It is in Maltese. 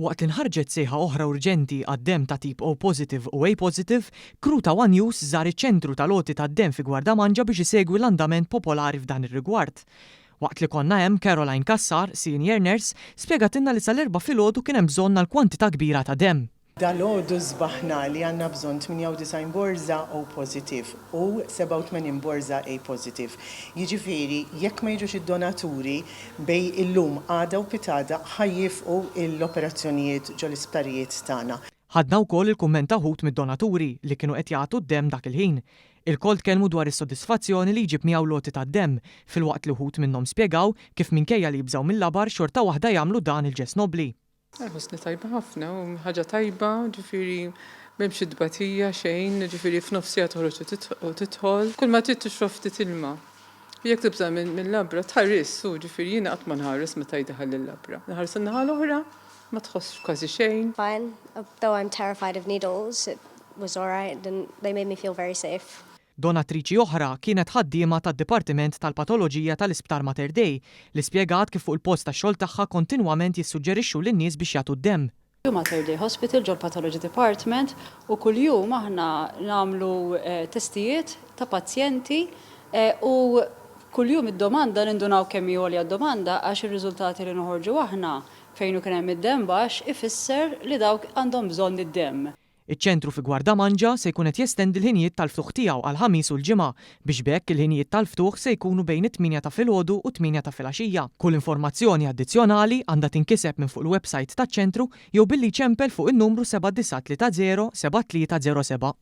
Waqt li nħarġet sejħa oħra urġenti għad-demm ta' tip O positive u A positive, crew ta' one News żar iċ-ċentru tal-għoti tad-demm fi Gwardamanġa biex isegwi l-andament popolari f'dan ir-rigward. Waqt li konna hemm, Caroline Cassar, senior nurse, spjegatilna li sal-Erbgħa filgħodu kien hemm bżonn għal kwantità kbira ta' demm. Dalgħodu sbaħna li għandna bżonn 98 borża O positive u 87 borża A positive. Jiġifieri jekk ma jiġux id-donaturi bejn illum, għada u pitgħada ħa jiefqu l-operazzjonijiet ġol-isptarijiet tagħna. Ħadna wkoll il-kumment ta' wħud mid-donaturi li kienu qed jagħtu d-demm dak il-ħin. Ilkoll tkellmu dwar is-sodisfazzjoni li jġib miegħu l-għoti tad-demm, filwaqt li wħud minnhom spjegaw kif minkejja li jibżgħu mill-labar xorta waħda jagħmlu dan il-ġest nobbli. Nħossni tajba ħafna u ħaġa tajba, ġifieri m'hemmx it-tbatija xejn, ġifieri f'nofs siegħa toħroġ u tidħol. Kull ma trid tixrob ftit ilma. U jekk tibża' mil-labra tħares hu, ġifieri jiena qatt ma nħares meta jdaħħal il-labra. Nħares in-naħa l-oħra ma tħossx kważi xejn. Fine, though I'm terrified of needles, it was alright, didn't, they made me feel very safe. Donatriċi oħra kienet ħaddiema tad-Dipartiment tal-Patoloġija tal-Isptar Mater Dei li spjegat kif fuq il-post tax-xogħol tagħha kontinwament jissuġġerixxu lin-nies biex jagħtu d-demm. Mater Dei Hospital ġol-Pathology Department u kuljum aħna nagħmlu testijiet ta' pazjenti u kuljum id-domanda nindunaw kemm hi għolja d-domanda għax ir-riżultati li noħorġu aħna fejn hu kien hemm id-demm baxx ifisser li dawk għandhom bżonn id-demm. Iċ-ċentru fi Gwardamanġa se jkun qed jestendi l-ħinijiet tal-ftuħ tiegħu għall-Ħamis u l-Ġimgħa biex b'hekk il-ħinijiet tal-ftuħ se jkunu bejn it-tmienja ta' filgħodu u t-tmienja ta' filgħaxija. Kull informazzjoni addizzjonali għandha tinkiseb minn fuq il-websajt taċ-ċentru jew billi jċempel fuq in-numru 7930 7307.